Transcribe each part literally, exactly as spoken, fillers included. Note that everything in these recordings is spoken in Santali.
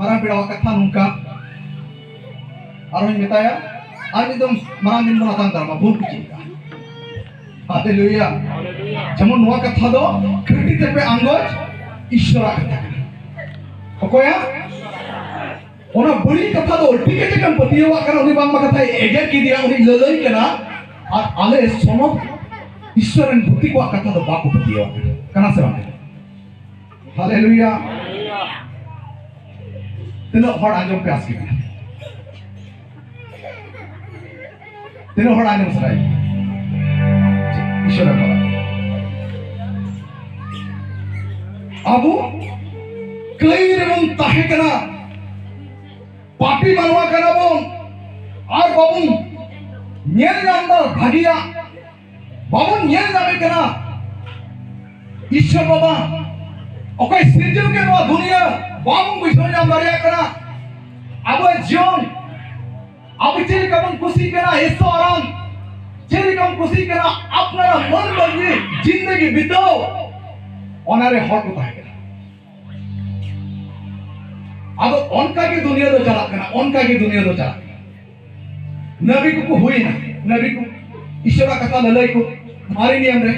ᱢᱟᱨᱟᱝ ᱯᱮᱲᱟᱣᱟᱜ ᱠᱟᱛᱷᱟ ᱱᱚᱝᱠᱟ, ᱟᱨᱦᱚᱸᱧ ᱢᱮᱛᱟᱭᱟ, ᱟᱨ ᱢᱤᱫ ᱫᱚᱢ ᱢᱟᱨᱟᱝ ᱫᱤᱱ ᱵᱚᱱ ᱟᱛᱟᱝ ᱫᱟᱨᱟᱢᱟ, ᱵᱷᱩᱞ ᱠᱚ ᱪᱮᱫ ᱠᱟᱜᱼᱟ᱾ ᱦᱟᱞᱮᱞᱩᱭᱟ᱾ ᱡᱮᱢᱚᱱ ᱱᱚᱣᱟ ᱠᱟᱛᱷᱟ ᱫᱚ ᱠᱷᱟᱹᱴᱤ ᱛᱮᱯᱮ ᱟᱸᱜᱚᱪ, ᱤᱥᱚᱨᱟᱜ ᱠᱟᱛᱷᱟ ᱠᱟᱱᱟ᱾ ᱚᱠᱚᱭᱟᱜ? ᱚᱱᱟ ᱵᱟᱹᱲᱤᱡ ᱠᱟᱛᱷᱟ ᱫᱚ ᱟᱹᱰᱤ ᱠᱟᱡᱟᱠ ᱮᱢ ᱯᱟᱹᱛᱭᱟᱹᱣᱟᱜ ᱠᱟᱱᱟ, ᱩᱱᱤ ᱵᱟᱝᱢᱟ ᱠᱟᱛᱷᱟᱭ ᱮᱜᱮᱨ ᱠᱮᱫᱮᱭᱟ, ᱩᱱᱤ ᱞᱟᱹᱞᱟᱹᱭ ᱠᱟᱱᱟ, ᱟᱨ ᱟᱞᱮ ᱥᱚᱱᱚᱛ ᱤᱥᱚᱨ ᱨᱮᱱ ᱫᱷᱩᱛᱤ ᱠᱚᱣᱟᱜ ᱠᱟᱛᱷᱟ ᱫᱚ ᱵᱟᱠᱚ ᱯᱟᱹᱛᱭᱟᱹᱣᱟᱜ ᱠᱟᱱᱟ᱾ ᱠᱟᱱᱟ ᱥᱮ ᱵᱟᱝ? ᱦᱟᱞᱮᱞᱩᱭᱟ᱾ ᱛᱤᱱᱟᱹᱜ ᱦᱚᱲ ᱟᱸᱡᱚᱢ ᱯᱮ ᱟᱥᱠᱮ ᱠᱟᱱᱟ? ᱛᱤᱱᱟᱹᱜ ᱦᱚᱲ ᱟᱸᱡᱚᱢ ᱥᱟᱱᱟᱭᱮᱫ ᱯᱮᱭᱟ? ᱤᱥᱚᱨ ᱮ ᱵᱟᱲᱟᱭ᱾ ᱟᱵᱚ ᱠᱟᱹᱭ ᱨᱮᱵᱚᱱ ᱛᱟᱦᱮᱸ ᱠᱟᱱᱟ, ᱯᱟᱯᱤ ᱢᱟᱱᱣᱟ ᱠᱟᱱᱟ ᱵᱚᱱ, ᱟᱨ ᱵᱟᱵᱚᱱ ᱧᱮᱞ ᱧᱟᱢ ᱮᱫᱟ ᱵᱷᱟᱹᱜᱤᱭᱟᱜ, ᱵᱟᱵᱚᱱ ᱧᱮᱞ ᱧᱟᱢᱮ ᱠᱟᱱᱟ᱾ ᱤᱥᱚᱨ ᱵᱟᱵᱟ ᱚᱠᱚᱭ ᱥᱤᱨᱡᱟᱹᱣ ᱠᱮᱫ ᱱᱚᱣᱟ ᱫᱩᱱᱤᱭᱟᱹ, ᱵᱟᱵᱚᱱ ᱵᱩᱡᱷᱟᱹᱣ ᱧᱟᱢ ᱫᱟᱲᱮᱭᱟᱜ ᱠᱟᱱᱟ᱾ ᱟᱵᱚᱣᱟᱜ ᱡᱤᱭᱚᱱ, ᱟᱵᱚ ᱪᱮᱫ ᱞᱮᱠᱟ ᱵᱚᱱ ᱠᱩᱥᱤᱜ ᱠᱟᱱᱟ ᱤᱥᱚᱨ ᱟᱨᱟᱢ, ᱪᱮᱫ ᱞᱮᱠᱟ ᱵᱚᱱ ᱠᱩᱥᱤᱜ ᱠᱟᱱᱟ ᱟᱯᱱᱟᱨᱟᱜ ᱢᱚᱱ ᱢᱚᱨᱡᱤ ᱡᱤᱱᱫᱮᱜᱤ ᱵᱤᱛᱟᱹᱣ, ᱚᱱᱟᱨᱮ ᱦᱚᱲ ᱠᱚ ᱛᱟᱦᱮᱸ ᱠᱟᱱᱟ᱾ ᱟᱫᱚ ᱚᱱᱠᱟ ᱜᱮ ᱫᱩᱱᱤᱭᱟᱹ ᱫᱚ ᱪᱟᱞᱟᱜ ᱠᱟᱱᱟ, ᱚᱱᱠᱟ ᱜᱮ ᱫᱩᱱᱤᱭᱟᱹ ᱫᱚ ᱪᱟᱞᱟᱜ ᱠᱟᱱᱟ᱾ ᱱᱟᱵᱤ ᱠᱚᱠᱚ ᱦᱩᱭᱱᱟ, ᱱᱟᱵᱤ ᱠᱚ, ᱤᱥᱚᱨᱟᱜ ᱠᱟᱛᱷᱟ ᱞᱟᱹᱞᱟᱹᱭ ᱠᱚ, ᱢᱟᱨᱮ ᱱᱤᱭᱚᱢ ᱨᱮ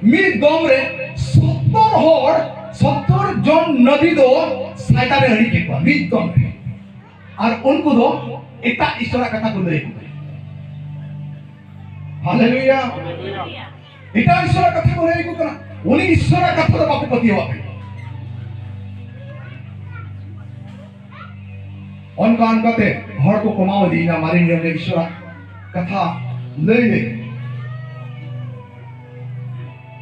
ᱢᱤᱫ ᱫᱚᱢ ᱨᱮ ᱥᱚᱛᱛᱚᱨ ᱦᱚᱲ, ᱥᱚᱛᱛᱚᱨ ᱡᱚᱱ ᱱᱟᱵᱤ ᱫᱚ ᱥᱟᱭᱛᱟᱱᱮ ᱟᱹᱲᱤ ᱠᱮᱫ ᱠᱚᱣᱟ ᱢᱤᱫ ᱫᱚᱢ ᱨᱮ᱾ ᱟᱨ ᱩᱱᱠᱩ ᱫᱚ ᱮᱴᱟᱜ ᱤᱥᱚᱨᱟᱜ ᱠᱟᱛᱷᱟ ᱠᱚ ᱞᱟᱹᱭ ᱟᱠᱚ ᱠᱟᱱᱟ᱾ ᱦᱟᱞᱮᱞᱩᱭᱟ᱾ ᱮᱴᱟᱜ ᱤᱥᱚᱨᱟᱜ ᱠᱟᱛᱷᱟ ᱠᱚ ᱞᱟᱹᱭ ᱟᱠᱚ ᱠᱟᱱᱟ᱾ ᱩᱱᱤ ᱤᱥᱚᱨᱟᱜ ᱠᱟᱛᱷᱟ ᱫᱚ ᱵᱟᱠᱚ ᱯᱟᱹᱛᱭᱟᱹᱣᱟᱜ ᱠᱟᱱᱟ᱾ ᱚᱱᱠᱟ ᱚᱱᱠᱟᱛᱮ ᱦᱚᱲ ᱠᱚ ᱠᱚᱢᱟᱣ ᱤᱫᱤᱭᱮᱱᱟ, ᱢᱟᱨᱮ ᱱᱤᱭᱚᱢ ᱨᱮ ᱤᱥᱚᱨᱟᱜ ᱠᱟᱛᱷᱟ ᱞᱟᱹᱭ ᱞᱟᱹᱭ᱾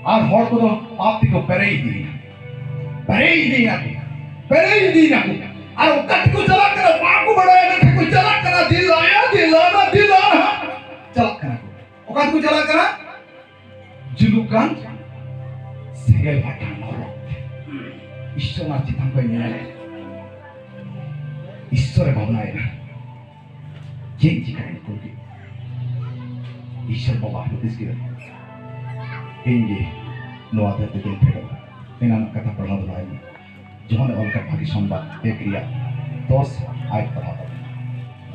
ᱟᱨ ᱦᱚᱲ ᱠᱚᱫᱚ ᱯᱟᱯ ᱛᱮᱠᱚ ᱯᱮᱨᱮᱡ ᱤᱫᱤᱭᱮᱱᱟ, ᱯᱮᱨᱮᱡ ᱤᱫᱤᱭᱮᱱᱟ ᱠᱚ, ᱯᱮᱨᱮᱡ ᱤᱫᱤᱭᱮᱱᱟ ᱠᱚ᱾ ᱟᱨ ᱚᱠᱟ ᱛᱮᱠᱚ ᱪᱟᱞᱟᱜ ᱠᱟᱱᱟ ᱵᱟᱠᱚ ᱵᱟᱲᱟᱭᱟ, ᱢᱮᱱᱠᱷᱟᱱ ᱠᱚ ᱪᱟᱞᱟᱜ ᱠᱟᱱᱟ, ᱫᱤᱞᱟᱭᱟ, ᱫᱤᱞᱟᱱᱟ, ᱫᱤᱞᱟᱱᱟ᱾ ᱪᱟᱞᱟᱜ ᱠᱟᱱᱟ ᱠᱚ᱾ ᱚᱠᱟ ᱛᱮᱠᱚ ᱪᱟᱞᱟᱜ ᱠᱟᱱᱟ? ᱡᱩᱞᱩᱜ ᱠᱟᱱ ᱥᱮᱸᱜᱮᱞ ᱵᱷᱟᱴᱟ ᱱᱚᱨᱚᱠ ᱛᱮ᱾ ᱤᱥᱚᱨ ᱚᱱᱟ ᱪᱮᱛᱟᱱ ᱠᱷᱚᱱ ᱧᱮᱞᱮᱫ, ᱤᱥᱚᱨᱮ ᱵᱷᱟᱵᱽᱱᱟᱭᱮᱫᱟ, ᱪᱮᱫ ᱪᱤᱠᱟᱹᱭᱮᱱ ᱠᱩᱲᱤ? ᱤᱥᱚᱨ ᱵᱟᱵᱟ ᱦᱩᱫᱤᱥ ᱠᱮᱫᱟ, ᱤᱧ ᱜᱮ ᱱᱚᱣᱟ ᱫᱷᱟᱹᱨᱛᱤ ᱛᱮᱧ ᱯᱷᱮᱰᱚᱜᱼᱟ᱾ ᱮᱱᱟᱱᱟᱜ ᱠᱟᱛᱷᱟ ᱯᱟᱲᱦᱟᱣ ᱫᱚᱦᱲᱟᱭ ᱢᱮ᱾ ᱡᱚᱦᱟᱱ ᱚᱞ ᱠᱟᱫ ᱵᱷᱟᱹᱜᱤ ᱥᱚᱢᱵᱟᱫ ᱮᱠ ᱨᱮᱭᱟᱜ ᱫᱚᱥ ᱟᱭᱟᱛ ᱯᱟᱲᱦᱟᱣ ᱛᱟᱵᱚᱱ᱾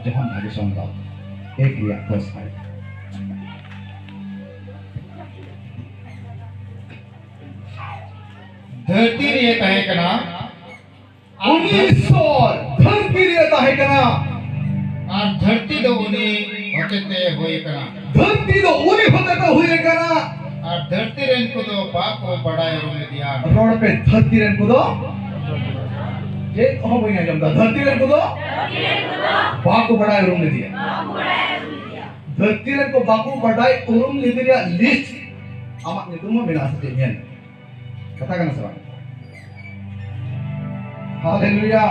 ᱡᱚᱦᱟᱱ ᱵᱷᱟᱜᱮ ᱥᱚᱱᱫᱮᱥ ᱮᱠ ᱨᱮᱭᱟᱜ ᱫᱚᱥ ᱟᱭᱟᱛ᱾ ᱫᱷᱟᱹᱨᱛᱤ ᱨᱮ ᱛᱟᱦᱮᱸ ᱠᱟᱱᱟ᱾ ᱩᱱᱤ ᱤᱥᱥᱚᱨ ᱫᱷᱟᱹᱨᱛᱤ ᱨᱮ ᱛᱟᱦᱮᱸ ᱠᱟᱱᱟ᱾ ᱟᱨ ᱫᱷᱟᱹᱨᱛᱤ ᱫᱚ ᱩᱱᱤ ᱦᱚᱛᱮᱛᱮ ᱦᱩᱭ ᱟᱠᱟᱱᱟ᱾ ᱫᱷᱟᱹᱨᱛᱤ ᱫᱚ ᱩᱱᱤ ᱦᱚᱛᱮᱛᱮ ᱦᱩᱭ ᱟᱠᱟᱱᱟ᱾ ᱟᱨ ᱫᱷᱟᱹᱨᱛᱤ ᱨᱮᱱ ᱠᱚᱫᱚ ᱵᱟᱠᱚ ᱵᱟᱰᱟᱭ ᱩᱨᱩᱢ ᱞᱮᱫᱮᱭᱟ᱾ ᱨᱚᱲ ᱯᱮ, ᱫᱷᱟᱹᱨᱛᱤ ᱨᱮᱱ ᱠᱚᱫᱚ? ᱪᱮᱫ ᱦᱚᱸ ᱵᱟᱹᱧ ᱟᱸᱡᱚᱢ ᱮᱫᱟ᱾ ᱫᱷᱟᱹᱨᱛᱤ ᱨᱮᱱ ᱠᱚᱫᱚ ᱵᱟᱠᱚ ᱵᱟᱰᱟᱭ ᱩᱨᱩᱢ ᱞᱮᱫᱮᱭᱟ᱾ ᱫᱷᱟᱹᱨᱛᱤ ᱨᱮᱱ ᱠᱚ ᱵᱟᱠᱚ ᱵᱟᱰᱟᱭ ᱩᱨᱩᱢ ᱞᱮᱫᱮ ᱨᱮᱭᱟᱜ ᱞᱤᱥᱴ ᱟᱢᱟᱜ ᱧᱩᱛᱩᱢ ᱦᱚᱸ ᱢᱮᱱᱟᱜᱼᱟ ᱥᱮ ᱪᱮᱫ? ᱧᱮᱞ᱾ ᱠᱟᱛᱷᱟ ᱠᱟᱱᱟ ᱥᱮ ᱵᱟᱝ? ᱦᱟᱞᱮᱞᱩᱭᱟ᱾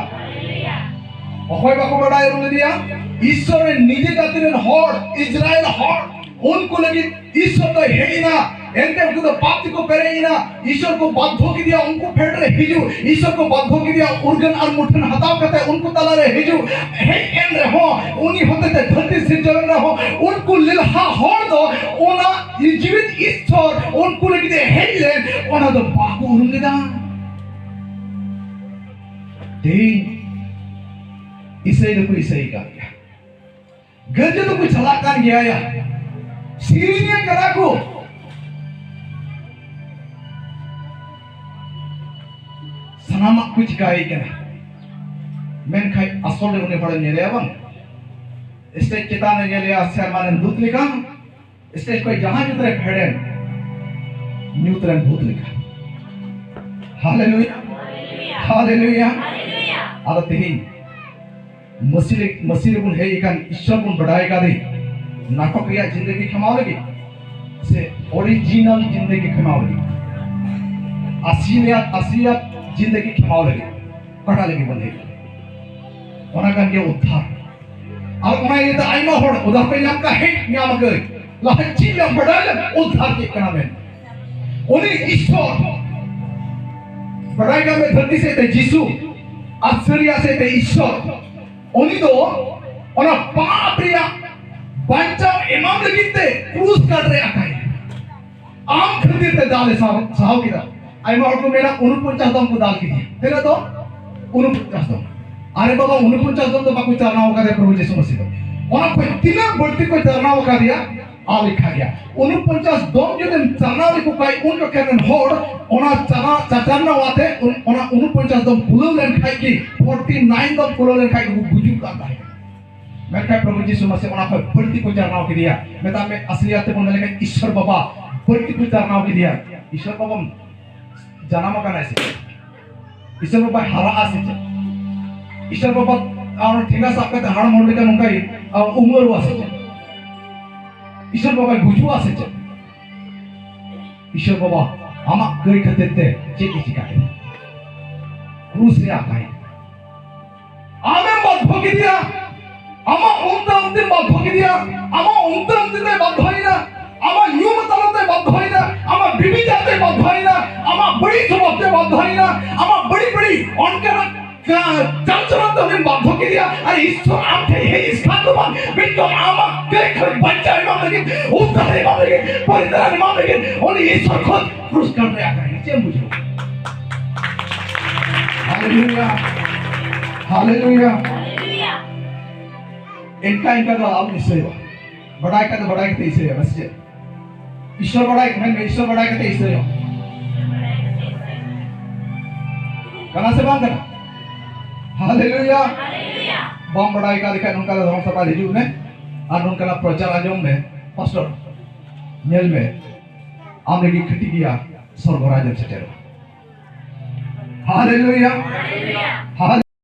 ᱚᱠᱚᱭ ᱵᱟᱠᱚ ᱵᱟᱰᱟᱭ ᱩᱨᱩᱢ ᱞᱮᱫᱮᱭᱟ? ᱤᱥᱥᱚᱨ ᱨᱮᱱ ᱱᱤᱡᱮ ᱡᱟᱹᱛᱤ ᱨᱮᱱ ᱦᱚᱲ, ᱤᱥᱨᱟᱭᱮᱞ ᱦᱚᱲ, ᱩᱱᱠᱩ ᱞᱟᱹᱜᱤᱫ ᱤᱥᱥᱚᱨ ᱫᱚᱭ ᱦᱮᱡ ᱮᱱᱟ᱾ ᱮᱱᱛᱮ ᱩᱱᱠᱩ ᱫᱚ ᱯᱟᱯ ᱛᱮᱠᱚ ᱯᱮᱨᱮᱡ ᱮᱱᱟ᱾ ᱤᱥᱥᱚᱨ ᱠᱚ ᱵᱟᱫᱽᱫᱷᱚ ᱠᱮᱫᱮᱭᱟ ᱩᱱᱠᱩ ᱯᱷᱮᱰ ᱨᱮ ᱦᱤᱡᱩᱜ᱾ ᱤᱥᱥᱚᱨ ᱠᱚ ᱵᱟᱫᱽᱫᱷᱚ ᱠᱮᱫᱮᱭᱟ ᱩᱨᱜᱟᱹᱱ ᱟᱨ ᱢᱩᱴᱷᱟᱹᱱ ᱦᱟᱛᱟᱣ ᱠᱟᱛᱮ ᱩᱱᱠᱩ ᱛᱟᱞᱟᱨᱮ ᱦᱤᱡᱩᱜ᱾ ᱦᱮᱡ ᱮᱱ ᱨᱮᱦᱚᱸ, ᱩᱱᱤ ᱦᱚᱛᱮᱛᱮ ᱫᱷᱟᱹᱨᱛᱤ ᱥᱤᱨᱡᱟᱹᱣ ᱮᱱ ᱨᱮᱦᱚᱸ, ᱩᱱᱠᱩ ᱞᱮᱞᱦᱟ ᱦᱚᱲ ᱫᱚ ᱚᱱᱟ ᱡᱤᱣᱤᱫ ᱤᱥᱥᱚᱨ ᱩᱱᱠᱩ ᱞᱟᱹᱜᱤᱫ ᱮ ᱦᱮᱡ ᱞᱮᱱ, ᱚᱱᱟ ᱫᱚ ᱵᱟᱠᱚ ᱩᱨᱩᱢ ᱞᱮᱫᱟ᱾ ᱛᱮᱦᱮᱧ ᱤᱥᱟᱹᱭ ᱫᱚᱠᱚ ᱤᱥᱟᱹᱭ ᱠᱟᱱ ᱜᱮᱭᱟ, ᱜᱤᱨᱡᱟᱹ ᱫᱚᱠᱚ ᱪᱟᱞᱟᱜ ᱠᱟᱱ ᱜᱮᱭᱟ ᱭᱟ, ᱥᱮᱨᱮᱧᱮᱫ ᱠᱟᱱᱟ ᱠᱚ, ᱥᱟᱱᱟᱢᱟᱜ ᱠᱚ ᱪᱤᱠᱟᱹᱭᱮᱫ ᱠᱟᱱᱟ, ᱢᱮᱱᱠᱷᱟᱱ ᱟᱥᱚᱞ ᱨᱮ ᱩᱱᱤ ᱦᱚᱲᱮᱢ ᱧᱮᱞᱮᱭᱟ ᱵᱟᱝ, ᱥᱴᱮᱡ ᱪᱮᱛᱟᱱ ᱨᱮ ᱧᱮᱞᱮᱭᱟ ᱥᱮᱨᱢᱟ ᱨᱮᱱ ᱫᱩᱛ ᱞᱮᱠᱟ, ᱥᱴᱮᱡ ᱠᱷᱚᱱ ᱡᱟᱦᱟᱸ ᱧᱩᱛ ᱨᱮ ᱯᱷᱮᱰ ᱮᱱ, ᱧᱩᱛ ᱨᱮᱱ ᱵᱷᱩᱛ ᱞᱮᱠᱟ᱾ ᱦᱟᱞᱮᱞᱩᱭᱟ, ᱦᱟᱞᱮᱞᱩᱭᱟ᱾ ᱟᱫᱚ ᱛᱮᱦᱮᱧ ᱢᱟᱹᱥᱤ ᱞᱮ-, ᱢᱟᱹᱥᱤ ᱨᱮᱵᱚᱱ ᱦᱮᱡ ᱟᱠᱟᱱ, ᱤᱥᱥᱚᱨ ᱵᱚᱱ ᱵᱟᱰᱟᱭ ᱠᱟᱫᱮ, ᱱᱟᱴᱚᱠ ᱨᱮᱭᱟᱜ ᱡᱤᱱᱫᱮᱜᱤ ᱠᱷᱮᱢᱟᱣ ᱞᱟᱹᱜᱤᱫ ᱥᱮ ᱚᱨᱤᱡᱤᱱᱟᱞ ᱡᱤᱱᱫᱮᱜᱤ ᱠᱷᱮᱢᱟᱣ ᱞᱟᱹᱜᱤᱫ, ᱟᱥᱤᱞᱤᱭᱟᱛ, ᱟᱥᱤᱞᱤᱭᱟᱛ ᱡᱤᱱᱫᱮᱜᱤ ᱠᱷᱮᱢᱟᱣ ᱞᱟᱹᱜᱤᱫ ᱚᱠᱟᱴᱟᱜ ᱞᱟᱹᱜᱤᱫ ᱵᱚᱱ ᱦᱮᱡ ᱟᱠᱟᱱᱟ? ᱚᱱᱟ ᱠᱟᱱ ᱜᱮᱭᱟ ᱩᱫᱽᱫᱷᱟᱨ᱾ ᱟᱨ ᱚᱱᱟ ᱤᱭᱟᱹᱛᱮ ᱟᱭᱢᱟ ᱦᱚᱲ ᱩᱫᱽᱫᱷᱟᱨ ᱠᱚ ᱧᱟᱢ ᱠᱟᱜ, ᱦᱮᱡ ᱧᱟᱢ ᱠᱟᱜ, ᱞᱟᱦᱟ ᱪᱮᱫ ᱞᱮ ᱵᱟᱰᱟᱭ ᱞᱮ ᱩᱫᱽᱫᱷᱟᱨ ᱪᱮᱫ ᱠᱟᱱᱟ ᱢᱮᱱ᱾ ᱩᱱᱤ ᱤᱥᱥᱚᱨ ᱵᱟᱰᱟᱭ ᱠᱟᱜ ᱢᱮ, ᱫᱷᱟᱹᱨᱛᱤ ᱥᱮᱫ ᱛᱮ ᱡᱤᱥᱩ ᱟᱨ ᱥᱟᱹᱨᱤᱭᱟᱜ ᱥᱮᱫ ᱛᱮ ᱤᱥᱥᱚᱨ, ᱩᱱᱤ ᱫᱚ ᱚᱱᱟ ᱯᱟᱯ ᱨᱮᱭᱟᱜ ᱵᱟᱧᱪᱟᱣ ᱮᱢᱟᱢ ᱞᱟᱹᱜᱤᱫ ᱛᱮ ᱠᱨᱩᱥ ᱠᱟᱴ ᱨᱮ ᱟᱠᱟᱭ᱾ ᱟᱢ ᱠᱷᱟᱹᱛᱤᱨ ᱛᱮ ᱫᱟᱞ ᱮ ᱥᱟᱦᱟᱣ, ᱥᱟᱦᱟᱣ ᱠᱮᱫᱟ᱾ ᱟᱭᱢᱟ ᱦᱚᱲ ᱠᱚ ᱢᱮᱱᱟ, ᱩᱱᱩᱯᱚᱧᱪᱟᱥ ᱫᱚᱢ ᱠᱚ ᱫᱟᱞ ᱠᱮᱫᱮᱭᱟ᱾ ᱛᱤᱱᱟᱹᱜ ᱫᱚᱢ? ᱩᱱᱩᱯᱚᱧᱪᱟᱥ ᱫᱚᱢ᱾ ᱟᱨᱮ ᱵᱟᱵᱟ, ᱩᱱᱩᱯᱚᱧᱪᱟᱥ ᱫᱚᱢ ᱫᱚ ᱵᱟᱠᱚ ᱪᱟᱨᱱᱟᱣ ᱟᱠᱟᱫᱮᱭᱟ ᱯᱨᱚᱵᱷᱩ ᱡᱤᱥᱩ ᱢᱟᱹᱥᱤ ᱫᱚ᱾ ᱚᱱᱟ ᱠᱷᱚᱱ ᱛᱤᱱᱟᱹᱜ ᱵᱟᱹᱲᱛᱤ ᱠᱚ ᱪᱟᱨᱱᱟᱣ ᱟᱠᱟᱫᱮᱭᱟ, ᱟᱞᱮᱠᱷᱟ ᱜᱮᱭᱟ᱾ ᱩᱱᱩᱯᱚᱧᱪᱟᱥ ᱫᱚᱢ ᱡᱩᱫᱤᱢ ᱪᱟᱨᱱᱟᱣ ᱞᱮᱠᱚ ᱠᱷᱟᱱ, ᱩᱱ ᱡᱚᱠᱷᱮᱡ ᱨᱮᱱ ᱦᱚᱲ ᱚᱱᱟ ᱪᱟᱨᱱᱟᱣ, ᱪᱟᱪᱟᱨᱱᱟᱣ ᱟᱛᱮ ᱩᱱ-, ᱚᱱᱟ ᱩᱱᱩᱯᱚᱧᱪᱟᱥ ᱫᱚᱢ ᱠᱩᱞᱟᱹᱣ ᱞᱮᱱᱠᱷᱟᱡ ᱜᱮ, ᱯᱷᱳᱨᱴᱤ ᱱᱟᱭᱤᱱ ᱫᱚᱢ ᱠᱩᱞᱟᱹᱣ ᱞᱮᱱᱠᱷᱟᱡ ᱜᱮ ᱠᱚ ᱜᱩᱡᱩᱜ ᱠᱟᱱ ᱛᱟᱦᱮᱸ ᱠᱟᱱᱟ᱾ ᱢᱮᱱᱠᱷᱟᱱ ᱯᱨᱚᱵᱷᱩ ᱡᱤᱥᱩ ᱢᱟᱹᱥᱤ ᱚᱱᱟ ᱠᱷᱚᱱ ᱵᱟᱹᱲᱛᱤ ᱠᱚ ᱪᱟᱨᱱᱟᱣ ᱠᱮᱫᱮᱭᱟ᱾ ᱢᱮᱛᱟᱜ ᱢᱮ, ᱟᱥᱞᱤᱭᱟᱛ ᱛᱮᱵᱚᱱ ᱢᱮᱱ ᱞᱮᱠᱷᱟᱱ ᱤᱥᱥᱚᱨ ᱵᱟᱵᱟ ᱵᱟᱹᱲᱛᱤ ᱠᱚ ᱪᱟᱨᱱᱟᱣ ᱠᱮᱫᱮᱭᱟ᱾ ᱤᱥᱥᱚᱨ ᱵᱟᱵᱟᱢ ᱡᱟᱱᱟᱢ ᱟᱠᱟᱱᱟᱭ ᱥᱮ ᱪᱮᱫ? ᱤᱥᱥᱚᱨ ᱵᱟᱵᱟᱭ ᱦᱟᱨᱟᱜᱼᱟ ᱥᱮ ᱪᱮᱫ? ᱤᱥᱥᱚᱨ ᱵᱟᱵᱟ ᱟᱨ ᱴᱷᱮᱸᱜᱟ ᱥᱟᱵ ᱠᱟᱛᱮ ᱦᱟᱲᱟᱢ ᱦᱚᱲ ᱞᱮᱠᱟ ᱱᱚᱝᱠᱟᱭ, ᱟ, ᱩᱢᱟᱹᱨᱚᱜᱼᱟ ᱥᱮ ᱪᱮᱫ? ᱤᱥᱥᱚᱨ ᱵᱟᱵᱟᱭ ᱜᱩᱡᱩᱜᱼᱟ ᱥᱮ ᱪᱮᱫ? ᱤᱥᱥᱚᱨ ᱵᱟᱵᱟ ᱟᱢᱟᱜ ᱠᱟᱹᱭ ᱠᱷᱟᱹᱛᱤᱨ ᱛᱮ ᱪᱮᱫ ᱮ ᱪᱤᱠᱟ ᱠᱮᱫᱟ? ᱠᱨᱩᱥ ᱨᱮ ᱟᱠᱟᱭ᱾ ᱟᱢᱮᱢ ᱵᱟᱫᱽᱫᱷᱚ ᱠᱮᱫᱮᱭᱟ, ᱟᱢᱟᱜ ᱚᱱᱛᱮ ᱚᱱᱛᱮᱢ ᱵᱟᱫᱽᱫᱷᱚ ᱠᱮᱫᱮᱭᱟ, ᱟᱢᱟᱜ ᱚᱱᱛᱮ ᱚᱱᱛᱮ ᱛᱮ ᱵᱟᱫᱽᱫᱷᱚᱭᱮᱱᱟ, ᱟᱢᱟᱜ ᱧᱩ ᱢᱟᱛᱟᱞ ᱛᱮ ᱵᱟᱫᱽᱫᱷᱚᱭᱮᱱᱟ, ᱟᱢᱟᱜ ᱵᱤᱵᱤᱪᱟᱨ ᱛᱮ ᱵᱟᱫᱽᱫᱷᱚᱭᱮᱱᱟ, ᱟᱢᱟᱜ ᱵᱟᱹᱲᱤᱡ ᱥᱚᱵᱷᱟᱵ ᱛᱮ ᱵᱟᱫᱽᱫᱷᱚᱭᱮᱱᱟ, ᱟᱢᱟᱜ ᱵᱟᱹᱲᱤᱡ ᱵᱟᱹᱲᱤᱡ ᱚᱱᱠᱟᱱᱟᱜ ᱪᱟ-, ᱪᱟᱞᱪᱚᱞᱚᱱ ᱛᱮ ᱩᱱᱤᱢ ᱵᱟᱫᱽᱫᱷᱚ ᱠᱮᱫᱮᱭᱟ᱾ ᱟᱨ ᱤᱥᱥᱚᱨ ᱟᱢ ᱴᱷᱮᱱ ᱦᱮᱡ ᱮᱥᱠᱟᱨ ᱫᱚ ᱵᱟᱝ, ᱵᱤᱞᱠᱩᱞ ᱟᱢᱟᱜ ᱠᱟᱹᱭ ᱠᱷᱚᱱ ᱵᱟᱧᱪᱟᱣ ᱮᱢᱟᱢ ᱞᱟᱹᱜᱤᱫ, ᱩᱫᱽᱫᱷᱟᱨ ᱮᱢᱟᱢ ᱞᱟᱹᱜᱤᱫ, ᱯᱚᱨᱤᱛᱨᱟᱱ ᱮᱢᱟᱢ ᱞᱟᱹᱜᱤᱫ ᱩᱱᱤ ᱤᱥᱥᱚᱨ ᱠᱷᱚᱱ ᱠᱨᱩᱥ ᱠᱟᱴ ᱨᱮ ᱟᱠᱟᱭ ᱱᱟ᱾ ᱪᱮᱫ ᱮᱢ ᱵᱩᱡᱷᱟᱹᱣᱟ? ᱦᱟᱞᱮᱞᱩᱭᱟ, ᱦᱟᱞᱮᱞᱩᱭᱟ᱾ ᱮᱱᱠᱟ ᱮᱱᱠᱟ ᱫᱚ ᱟᱞᱚᱢ ᱤᱥᱟᱹᱭᱚᱜᱼᱟ᱾ ᱵᱟᱰᱟᱭ ᱠᱟᱛᱮ, ᱵᱟᱰᱟᱭ ᱠᱟᱛᱮ ᱤᱥᱟᱹᱭᱚᱜᱼᱟ, ᱥᱮ ᱪᱮᱫ? ᱤᱥᱥᱚᱨ ᱵᱟᱰᱟᱭ, ᱢᱮᱱ ᱢᱮ, ᱤᱥᱥᱚᱨ ᱵᱟᱰᱟᱭ ᱠᱟᱛᱮ ᱤᱥᱟᱹᱭᱚᱜᱼᱟ᱾ ᱠᱟᱱᱟ ᱥᱮ ᱵᱟᱝ ᱠᱟᱱᱟ? ᱦᱟᱞᱮᱞᱩᱭᱟ᱾ ᱵᱟᱢ ᱵᱟᱰᱟᱭ ᱠᱟᱜ ᱞᱮᱠᱷᱟᱱ ᱱᱚᱝᱠᱟ ᱫᱷᱚᱨᱚᱢ ᱥᱟᱵᱷᱟ ᱦᱤᱡᱩᱜ ᱢᱮ ᱟᱨ ᱱᱚᱝᱠᱟᱱᱟᱜ ᱯᱨᱚᱪᱟᱨ ᱟᱸᱡᱚᱢ ᱢᱮ᱾ ᱯᱟᱥᱴᱚᱨ, ᱧᱮᱞ ᱢᱮ, ᱟᱢ ᱞᱟᱹᱜᱤᱫ ᱠᱷᱟᱹᱴᱤ ᱜᱮᱭᱟ ᱥᱚᱨᱜᱚ ᱨᱟᱡᱽ ᱮᱢ ᱥᱮᱴᱮᱨᱚᱜᱼᱟ᱾ ᱦᱟᱞᱮᱞᱩᱭᱟ᱾ ᱦᱟᱞᱮᱞᱩᱭᱟ᱾